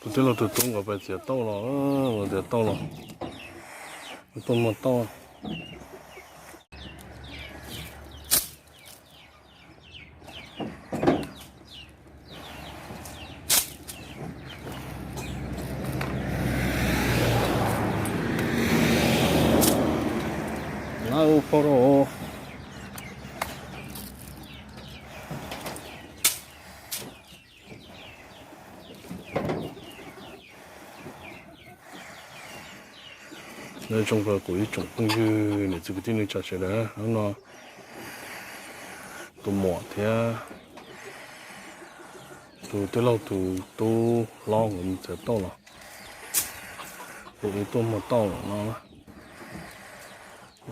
Tus tij laug tus tub nkawd pais txiav tauj los, tias tauj los, tuaj muag tauj. Lawv phauj rau. Nyob zoo rau kuv ib tsoom phooj ywg niam txiv kwv tij neej tsa sawv daws, hnub no tus muam thiab tus tij laug tus tub hlob nkawd mus txiav tauj los, ces wb tuaj muag tauj no,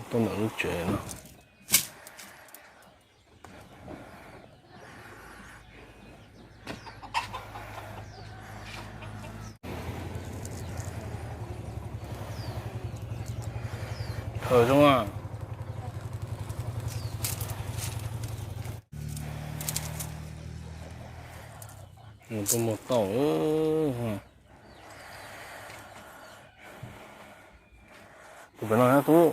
tuaj ntawm lub tsev no. Khaws zoo a. Mus tuaj muag tauj. Tus pem no na tub.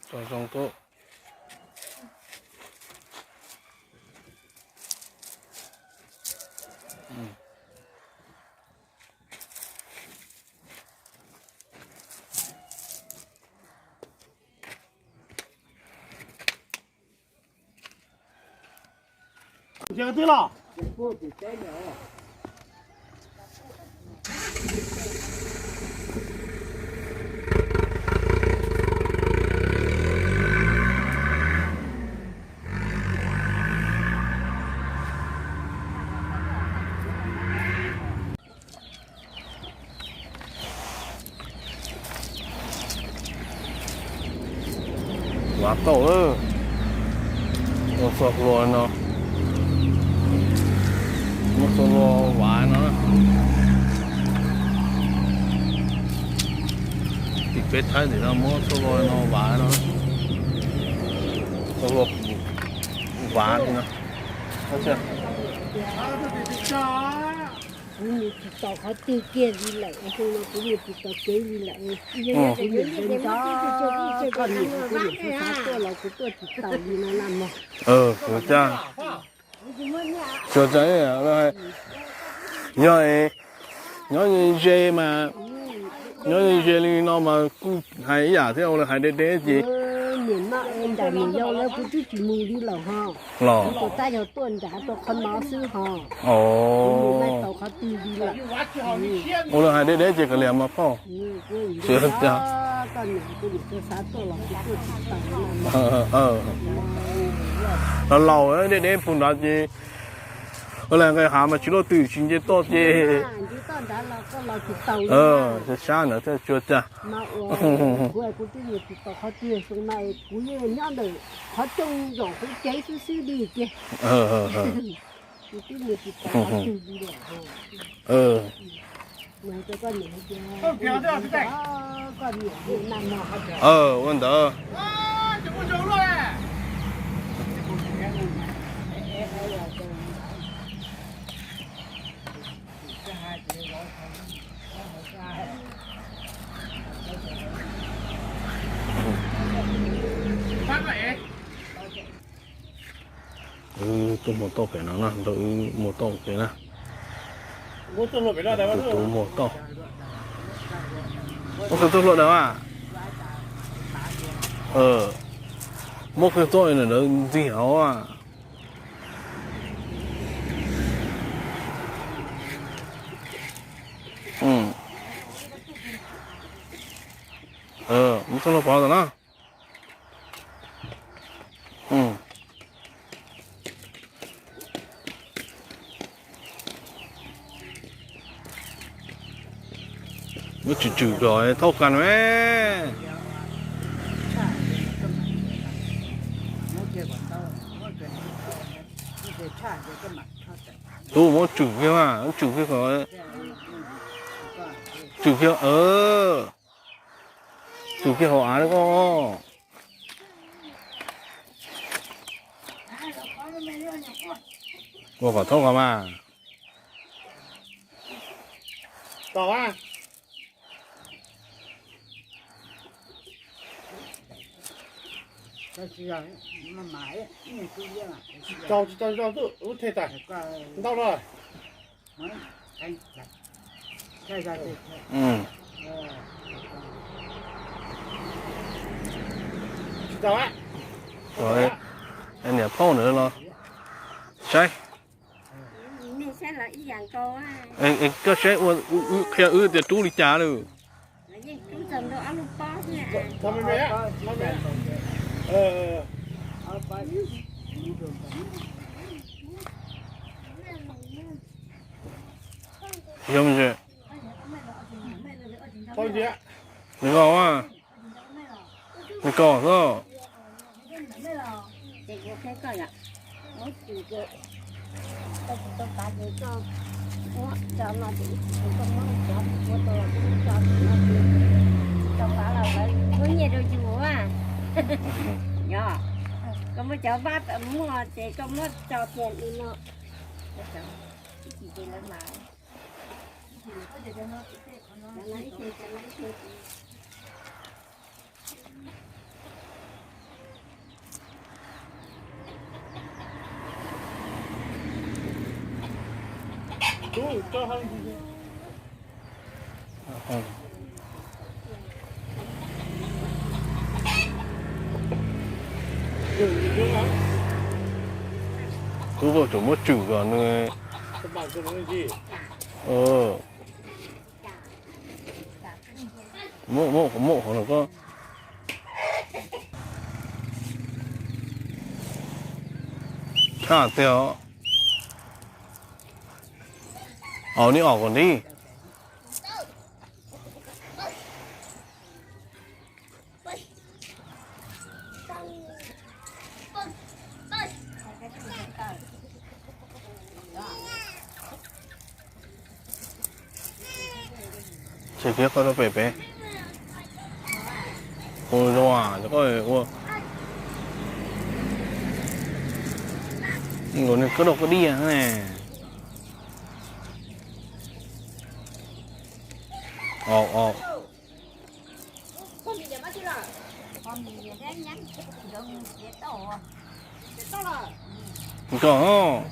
Tso zoo tuaj. Vav tauj lawm. Muaj txoj hlua no, muaj txoj hlua vav no. Tim peb Thaib tim no muab txoj hlua no vav no, txoj hlua vav li no. Kuv mus tsis tau qhov twg kiag li lawm, xyoo no kuv mus tsis tau kev li lawm. Kuv niam nco nco koj niam, kuv niam xav xav tuaj los kuv tuaj tsis tau li no na mog. Kuv caj, tsuas caj, yog nyob ze mas, nyob ze li no mas kuj hais ib yam thiab, ua li hais deb deb ces niam no es nram niam yau lawv kuv twb tsis mus li lawm ho. Los kuv tab yog tuaj nrad rau qhov no xwb ho. Kuv mus tsis tau qhov twg li lawm. Ua li hais deb deb ces kav liam mas phauj. Tsis ua cas. Los laus deb deb puag nrad ces ua li nqe hav mas tsis luaj twm tsis nce toj ces sab sab ntawd thiaj tsis ua cas. Ua ntawd. Wb tuaj muag tauj pem no na, nrog wb muag tauj pem na. Tus tub muag tauj. Muab qhwv txoj hlua daws a. Muab qhwv txoj ntawd ntxig hauv a. Muab txhob hlub pov tom no. Muab tswm tswm kom thauj qas me. Tub muab tswm kiag mas, muab tswm kiag kom, tswm kiag, tswm kiag hauv av koj. Ua kom thauj qas mas. Tsis tau, tsis tau, tsis tau, lub thej tas ntau lawm. Tsis tau. Niam phauj ntawd los saib. Koj saib ua, qhia wb tias rub li cas lawm. Yog me ntsis. Nws los, nws kos xwb. Muab nyiaj rau yus. Yog koj muab cov pab muag ces koj muab tso tiag li no. Kuv tsuas muab tswm kom nws, muab, muab, muab qhov no koj. Tshaj tiag. Au, neb os kom neb. Tseg kiag koj rau pem pem. Ua zoo, koj ua, ua niag koj dog koj diaj ne. Au, au. Nkaus.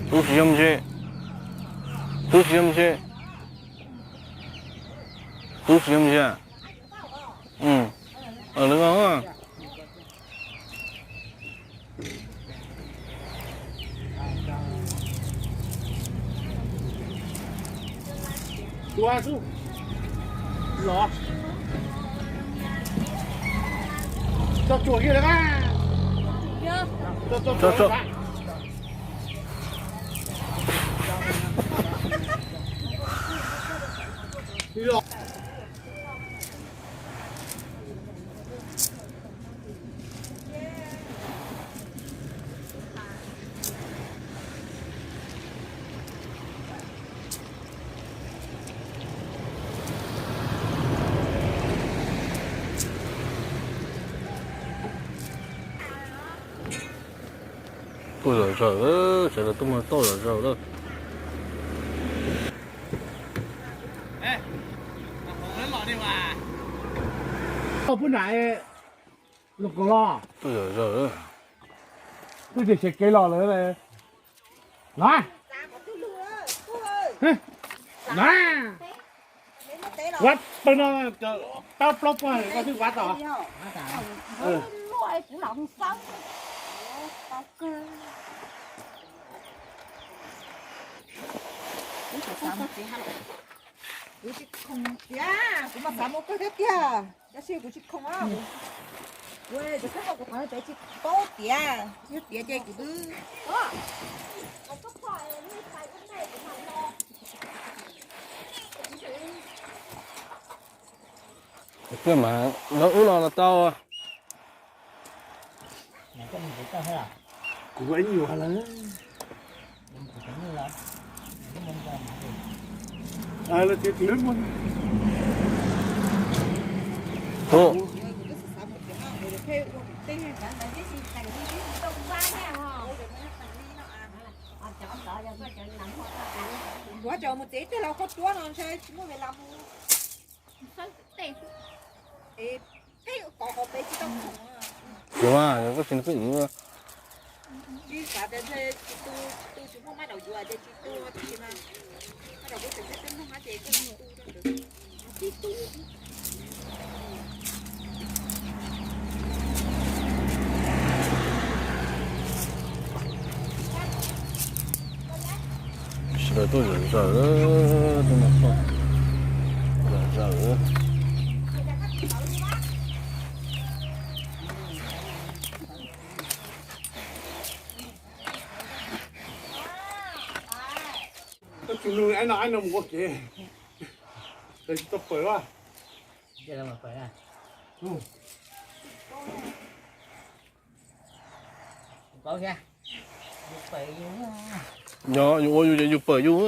Tub tsis yog me ntsis. Tub tsis yog me ntsis. Tub tsis yog me ntsis. Lwm os. Los, tso tsuam kiag lawm na. Tso, tso. Tuaj zom zaws, sawv daws tuaj muag tauj zom zaws lawm. Pub nram los kaus los. Tuaj zom zaws, twb tias tsev kev los lawm. Na, na, vav pawg no, pab plaub puag koj twb vav tau. Kuv tsis khoom tiag, kuv mas xav mus kawg thiab tiag, tab sis kuv tsis khoom. Kuv, kuv tsis khoom, kuv thov peb tsis paub tiav, yog tiav ces kuv twb Koj mas lawv ub no los tau. Kuv ib nyuag lawm. Lawv tias tus leb muag. Tus. Yuav cov mus tsev tej los koj tuab no ntshe tsis muaj ves las mus. Peb kov qhov peb tsis tau khoom. Yuav, koj tsis peb. Tsis xav tias ntshe tsis tu, tsis tu tsis muaj maj daum yuav ces tsis tu, tab sis mas maj daum kuj tseem peb peb mloog hab ces koj tu rau ntawd. Tsis tu. Sawv daws tuaj zom zaws, tuaj mus tuaj zom zaws. Koj tsis nug aib no, aib no mus ua kev, lawv tsis tau pawm a. Yog yus ua yus ces yus pawm yus os.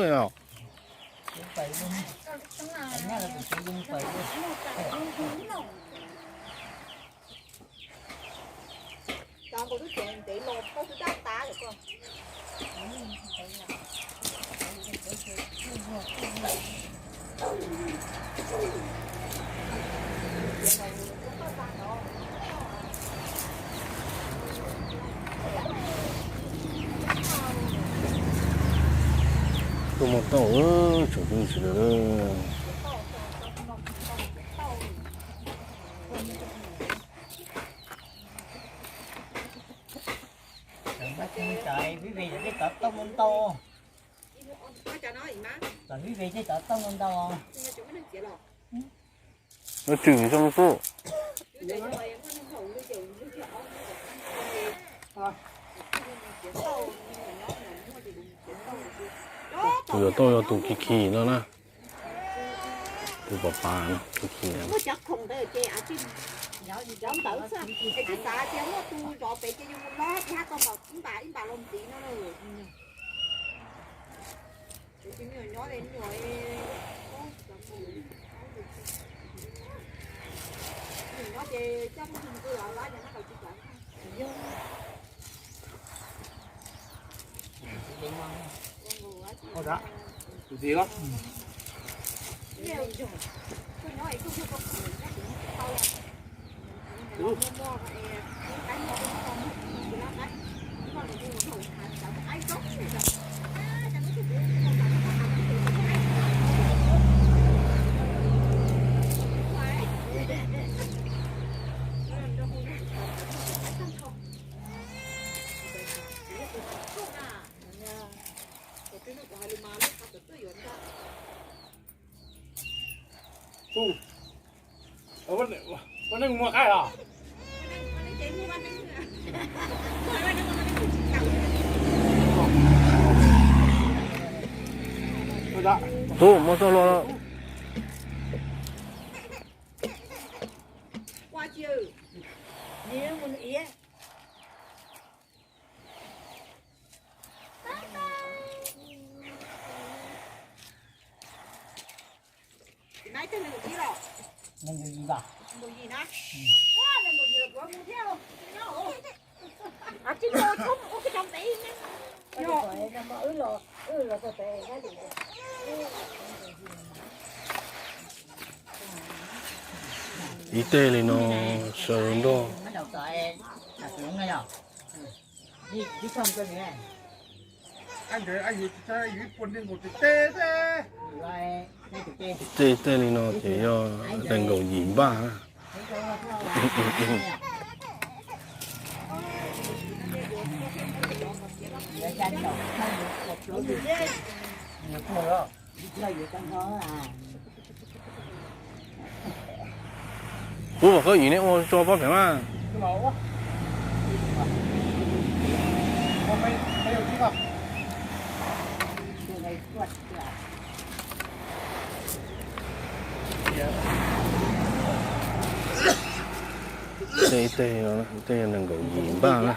Tuaj muaj tauj, tsoom phooj ywg sawv daws. Vib ve tej cov tauj muaj ntau. Vib ve tej cov tauj muaj ntau. Nyob tswm zoo xwb. Tus yuav tauj yog tus Khi Khi no na. Tus pom pas no, Khi Khi. Muaj cov khoom ntawd ces cov ntawd xwb, es tsis xav tias muaj tus zov pem ces yus mus lob ib hab tau npaum ib npam ib npam los ntxiv no na. Nyob ces coj phooj ywg mus pw los lab cov nab kaus tsis tau. Tus muaj txoj hlua. Ib teg li no sawv nrog. Ib teg ib teg li no ces yog nees nkaum yim npaj. Kuv kom koj yim ne ua tso pob pheem mas. Tej, tej, tej nees nkaum yim npaj na.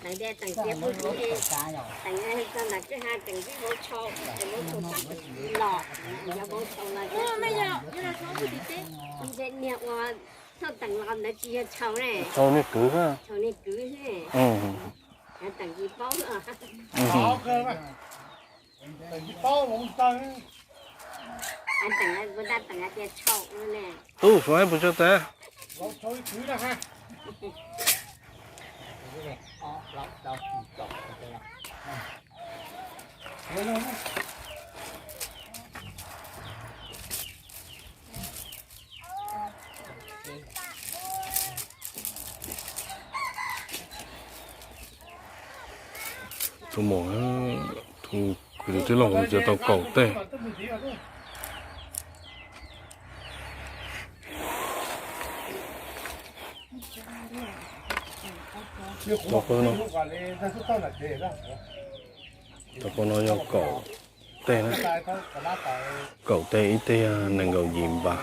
Teem tias teem tias pub txog ntawm kwj ha teem vib vauv tshau, teem vauv tshau tab teem los, yog vauv tshau los ntshe niag ua thauj teem los ntawd tsis yog tshau ne, tshau niag kwv, tshau niag kwv ne. Teem tsis paub, teem tsis paub. Teem kuv tab teem tias tshau ne. Tub suav puas tso tas? Tus muam, tus kwv tij laug kuv txiav tau kaum teg. Tau pab no, tau pab no yog kaum teg na. Kaum teg, ib teg yog nees nkaum yim npaj.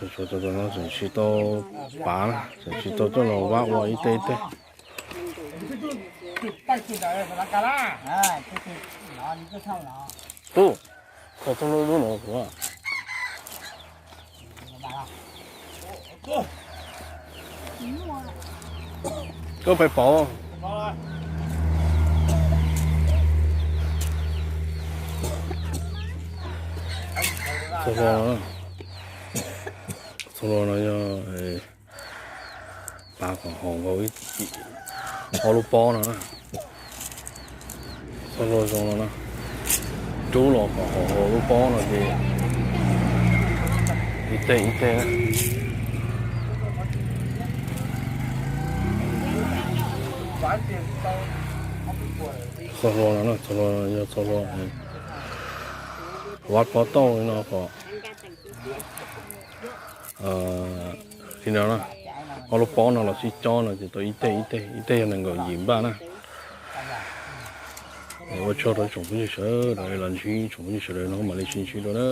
Tshuav cov no tseem tsis tau pav na, tseem tsis tau coj los vab ua ib teg ib teg. Tub, koj txoj hlua lub no kuv. Koj pais pauv. Txoj hlua no, txoj hlua no yog pav kom haum nkaus ob lub pob no na. Txoj hlua zoo no na, rub los kom haum nkaus lub pob no ces ib teg ib teg na. Txoj hlua no na, txoj hlua no yog txoj hlua vab pob tauj li no kom, li no na, ob lub pob no los sib cob no ces tau ib teg ib teg, ib teg yog nees nkaum yim npaj na. Ua tsaug rau tsoom phooj ywg sawv daws los ntsib tsoom phooj ywg sawv daws no mam li sib ntsib dua na.